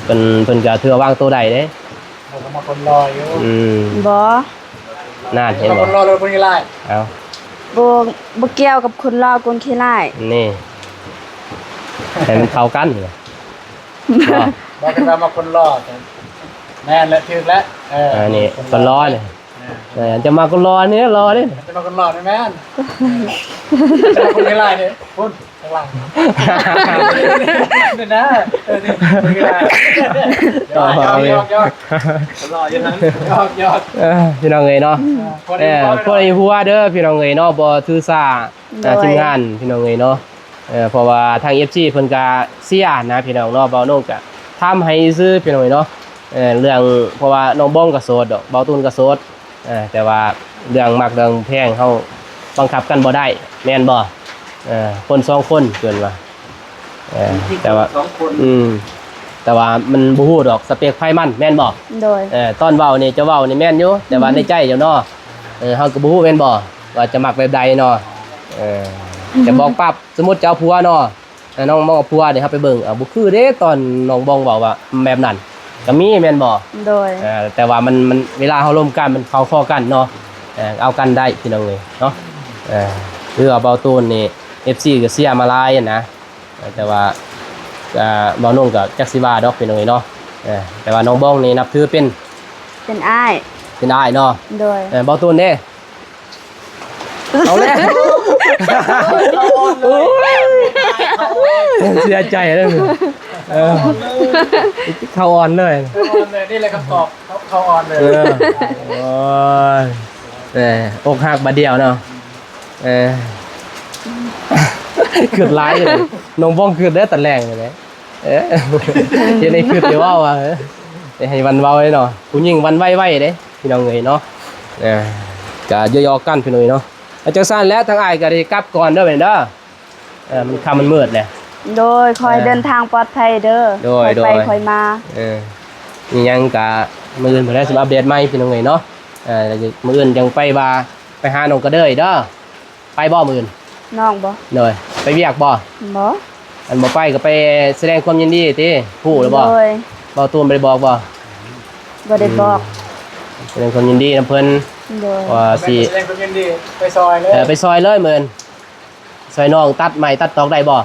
ເພິ່ນ ເພິ່ນກໍຖືວ່າວາງໂຕໄດ້ເດ້ ເຮົາກໍມັກຄົນຫຼໍ່ຢູ່ ອືມ ບໍ່ ນັ້ນເຫັນບໍ່ ຄົນຫຼໍ່ຫຼືຄົນຂີ້ຮ້າຍ ເອົ້າ ບໍ່ ບໍ່ກ່ຽວກັບຄົນຫຼໍ່ຄົນຂີ້ຮ້າຍ ນີ້ ໃຫ້ມັນເຂົ້າກັນ ບໍ່ ບໍ່ ເພິ່ນວ່າມັກຄົນຫຼໍ່ ແມ່ນແຫຼະ ຖືກແລ້ວ ເອີ ອັນນີ້ຄົນຫຼໍ່ນີ້ ເອີ ຈະມາຄົນຫຼໍ່ນີ້ຫຼໍ່ເດ້ ຈະມາຄົນຫຼໍ່ນີ້ແມ່ນ ຈະມາຄົນຂີ້ຮ້າຍນີ້ພຸ້ນ ຂ້າງຫຼັງ ນີ້ນະ ເອີ ນີ້ຄົນຂີ້ຮ້າຍ ຢອກ ຢອກ ຢອກ ຫຼໍ່ຢູ່ນັ້ນ ຢອກ ຢອກ ເອີ ພີ່ນ້ອງເອີຍເນາະ ເອີ ພໍໄດ້ຫົວເດີ ພີ່ນ້ອງເອີຍເນາະ ບໍ່ຖືສາ ໂດຍ ທີມງານ ພີ່ນ້ອງເອີຍເນາະ ເອີ ເພາະວ່າທາງເອັຟຊີເພິ່ນກະເຊຍນະ ພີ່ນ້ອງເນາະ ເບົານົງກະຖາມໃຫ້ຊື່ ພີ່ນ້ອງເອີຍເນາະ ເອີ ເລື່ອງ ເພາະວ່ານ້ອງບອງກະໂສດດອກ ເບົາຕູນກະໂສດ ເອີ ແຕ່ວ່າເລື່ອງມັກເລື່ອງແພງເຮົາບັງຄັບກັນບໍ່ໄດ້ ແມ່ນບໍ່? ເອີ ຄົນສອງຄົນເອີ້ນວ່າ ເອີ ແຕ່ວ່າ ອືມ ແຕ່ວ່າມັນບໍ່ຮູ້ດອກສະເປັກໃຜມັນ ແມ່ນບໍ່? ໂດຍ ເອີ ຕອນເວົ້ານີ້ ເຈົ້າເວົ້ານີ້ແມ່ນຢູ່ ແຕ່ວ່າໃນໃຈເຈົ້າເນາະ ເອີ ເຮົາກໍບໍ່ຮູ້ແມ່ນບໍ່ ວ່າຈະມັກແບບໃດເນາະ ເອີ ຈະບອກປັບ ສົມມຸດເຈົ້າເອົາຜົວເນາະ ເອີ ນ້ອງມອງເອົາຜົວເດ້ ເຮົາໄປເບິ່ງ ເອົາ ບໍ່ຄືເດ້ ຕອນນ້ອງບອງເວົ້າວ່າແບບນັ້ນ ກໍມີແມ່ນບໍ່? ໂດຍ ເອີ ແຕ່ວ່າມັນ ມັນ ເວລາເຮົາລົມກັນ ມັນເຂົ້າຄໍກັນເນາະ ເອີ ເອົາກັນໄດ້ ພີ່ນ້ອງເອີຍເນາະ ເອີ ຄືວ່າເບົາຕູນນີ້ ເອັຟຊີ ກໍເຊຍມາຫຼາຍນະ ເອີ ແຕ່ວ່າ ເອີ ເບົານົງກໍຈັກຊິວ່າດອກ ພີ່ນ້ອງເອີຍເນາະ ເອີ ແຕ່ວ່ານ້ອງບອງນີ້ນັບຖືເປັນ ເປັນອ້າຍ ເປັນອ້າຍເນາະ ໂດຍ ເອີ ເບົາຕູນເດ້ ເອົາແລ້ວ ເຂົ້າອ່ອນເລີຍ ເສຍໃຈເລີຍ ເອີ ເຂົ້າອ່ອນເລີຍ ເຂົ້າອ່ອນເລີຍ ນີ້ແຫຼະຄຳຕອບ ເຂົ້າ ເຂົ້າອ່ອນເລີຍ ເອີ ໂອ້ຍ ເອີ ອົກຫັກບາດດຽວເນາະ ເອີ ຄຶດຫຼາຍເລີຍ ນ້ອງບ້ອງຄຶດເດ້ຕອນແລງນີ້ແຫຼະ ເອີ ເຮັດໃຫ້ຄຶດໄດ້ເວົ້າວ່າ ເອີ ເຮັດໃຫ້ຫວັ່ນເວົ້າເດ້ເນາະ ຜູ້ຍິງຫວັ່ນໄຫວໄວເດ້ພີ່ນ້ອງເອີຍເນາະ ເອີ ກະຢອກໆກັນພີ່ນ້ອງເອີຍເນາະ ເອົາ ຈັ່ງຊັ້ນແຫຼະ ທາງອ້າຍກະໄດ້ກັບກ່ອນເດີ ແມ່ນເດີ ເອີ ມັນຄ່ຳມັນມືດແຫຼະ ໂດຍ ຂໍໃຫ້ເດີນທາງປອດໄພເດີ ໂດຍ ຄ່ອຍໄປ ໂດຍ ຄ່ອຍມາ ເອີ ມີຫຍັງກະມື້ອື່ນພຸ້ນແຫຼະຊິມາອັບເດດໃໝ່ພີ່ນ້ອງເອີຍເນາະ ເອີ ມື້ອື່ນຈັ່ງໄປວ່າ ໄປຫານ້ອງກະເດີຍເດີ ໄປບໍ່ມື້ອື່ນ? ນ້ອງບໍ່? ໂດຍ ໄປວຽກບໍ່? ບໍ່ ອັນບໍ່ໄປກໍໄປສະແດງຄວາມຍິນດີຕິ ຮູ້ແລ້ວບໍ່? ໂດຍ ເບົາຕູນບໍ່ໄດ້ບອກບໍ່? ບໍ່ໄດ້ບອກ ອືມ ສະແດງຄວາມຍິນດີນຳເພິ່ນ ໂດຍ ວ່າຊິ ໄປສະແດງຄວາມຍິນດີ ໄປຊ່ອຍເລີຍ ເອີ ໄປຊ່ອຍເລີຍມື້ອື່ນ ຊ່ອຍນ້ອງຕັດໄມ້ຕັດຕອກໄດ້ບໍ່?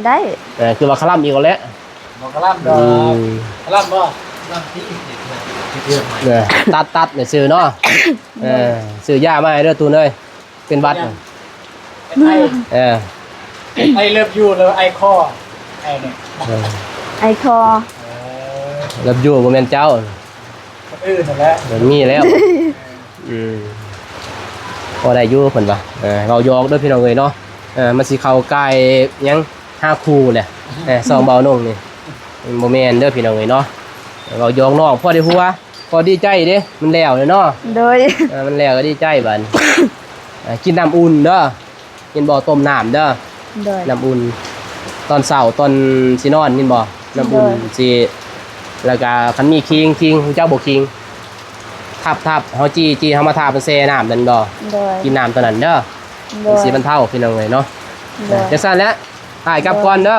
ໄດ້ ເອີ ຄືວ່າຄະລຳອີກແລ້ວ ບໍ່ຄະລຳດອກ ອືມ ຄະລຳບໍ່? ເອີ ຕັດ ຕັດນີ້ຊື່ເນາະ ເອີ ຊື້ຢາມາໃຫ້ເດີຕູນເອີຍ ເປັນຫວັດ ເອີ I love you ຫຼື I call ໄອ້ນີ້ ເອີ I call ເອີ love you ບໍ່ແມ່ນເຈົ້າ ຄົນອື່ນນັ້ນແຫຼະ ມັນມີແລ້ວ ເອີ ອືມ ພໍໄດ້ຢູ່ເພິ່ນວ່າ ເອີ ເວົ້າຢອກເດີພີ່ນ້ອງເອີຍເນາະ ເອີ ມັນຊິເຂົ້າກ່າຍຫຍັງ ຫາຄູ່ແຫຼະ ເອີ ຊ່ອງເບົານົງນີ້ ມັນບໍ່ແມ່ນເດີພີ່ນ້ອງເອີຍເນາະ ເວົ້າຢອກນ້ອງ ພໍໄດ້ຫົວ ພໍດີໃຈເດ້ ມັນແລ້ວແລ້ວເນາະ ໂດຍ ເອີ ມັນແລ້ວກໍດີໃຈບາດນີ້ ເອີ ກິນນ້ຳອຸ່ນເດີ ເຫັນບໍ່ ຕົ້ມນ້ຳເດີ ໂດຍ ນ້ຳອຸ່ນ ຕອນເຊົ້າຕອນຊິນອນ ເຫັນບໍ່ ນ້ຳອຸ່ນ ໂດຍ ຊິ ແລ້ວກະຄັນມີຂີງ ຂີງ ຮູ້ຈັກບໍ່ຂີງ ທັບໆ ເຮົາຈີ່ ຈີ່ ເຮົາມາທາບ ມັນແຊ່ນ້ຳນັ້ນບໍ່ ໂດຍ ກິນນ້ຳຕົວນັ້ນເດີ ໂດຍ ມັນຊິບັນເທົາພີ່ນ້ອງເອີຍເນາະ ໂດຍ ຈັ່ງຊັ້ນແຫຼະ ອ້າຍກັບກ່ອນເດີ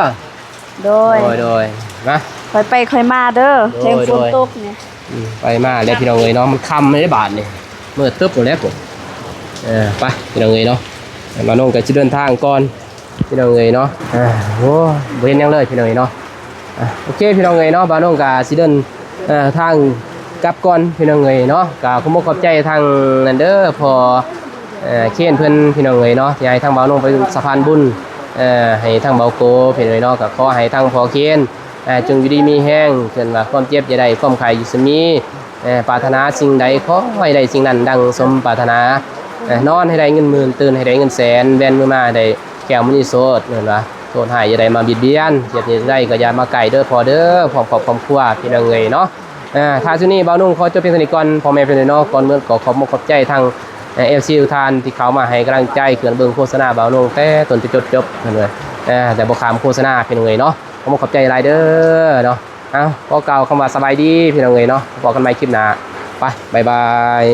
ໂດຍ ໂດຍ ໂດຍ ມາ ຄ່ອຍໄປຄ່ອຍມາເດີ ໂດຍ ແຮງຝົນ ໂດຍ ຕົກນີ້ ອືມ ໄປມາແລ້ວພີ່ນ້ອງເອີຍເນາະ ມັນຄ່ຳແລ້ວເດ້ບາດນີ້ ມືດຕຶບໂລດແລ້ວພຸ້ນ ເອີ ໄປພີ່ນ້ອງເອີຍເນາະ ບ່າວນົງກໍຊິເດີນທາງກ່ອນພີ່ນ້ອງເອີຍເນາະ ເອີ ໂອ້ ບໍ່ເຫັນຫຍັງເລີຍພີ່ນ້ອງເອີຍເນາະ ອ່ະ ໂອເຄພີ່ນ້ອງເອີຍເນາະ ບ່າວນົງກໍຊິເດີນ ເອີ ທາງກັບກ່ອນພີ່ນ້ອງເອີຍເນາະ ກໍຂໍຂອບໃຈທາງນັ້ນເດີ ພໍ່ ເອີ ເຄນເພິ່ນພີ່ນ້ອງເອີຍເນາະ ທີ່ໃຫ້ທາງບ່າວນົງເປັນສະພານບຸນ ເອີ ໃຫ້ທາງບ່າວໂກພີ່ນ້ອງເອີຍເນາະ ກໍຂໍໃຫ້ທາງພໍ່ເຄນ ເອີ ຈົ່ງຢູ່ດີມີແຮງ ເພິ່ນວ່າຄວາມເຈັບຢ່າໄດ້ ຄວາມໄຂ້ຢ່າຊະມີ ເອີ ປາດຖະໜາສິ່ງໃດຂໍໃຫ້ໄດ້ສິ່ງນັ້ນດັ່ງສົມປາດຖະໜາ ເອີ ນອນໃຫ້ໄດ້ເງິນໝື່ນ ຕື່ນໃຫ້ໄດ້ເງິນແສນ ແວ່ນມືມາໃຫ້ໄດ້ແກ້ວມະນີໂສດ ເພິ່ນວ່າ ໂທດຮ້າຍຢ່າໄດ້ມາບຽດບຽນ ເຈັບນີ້ໄດ້ກໍຢ່າມາໃກ້ເດີພໍ່ເດີ ພ້ອມຄອບຄອບຄົວ ພີ່ນ້ອງເອີຍເນາະ ເອີ ທ້າຍສຸດນີ້ບ່າວນົງຂໍຈົບພຽງເທົ່ານີ້ກ່ອນ ພໍ່ແມ່ພີ່ນ້ອງເນາະ ກ່ອນເໝິດກໍຂອບມຸກຂອບໃຈທາງ ເອີ ເອັຟຊີ ທຸກທ່ານທີ່ເຂົ້າມາໃຫ້ກຳລັງໃຈ ເຂົ້າເບິ່ງໂຄສະນາບ່າວນົງແຕ່ຕົ້ນຈົນຈົບ ເພິ່ນວ່າ ເອີ ແຕ່ບໍ່ຂ້າມໂຄສະນາ ພີ່ນ້ອງເອີຍເນາະ ຂໍມຸກຂອບໃຈຫຼາຍເດີເນາະ ເອົາ ຂໍກ່າວຄຳວ່າສະບາຍດີ ພີ່ນ້ອງເອີຍເນາະ ພົບກັນໃໝ່ຄລິບໜ້າ ໄປ ບາຍບາຍ.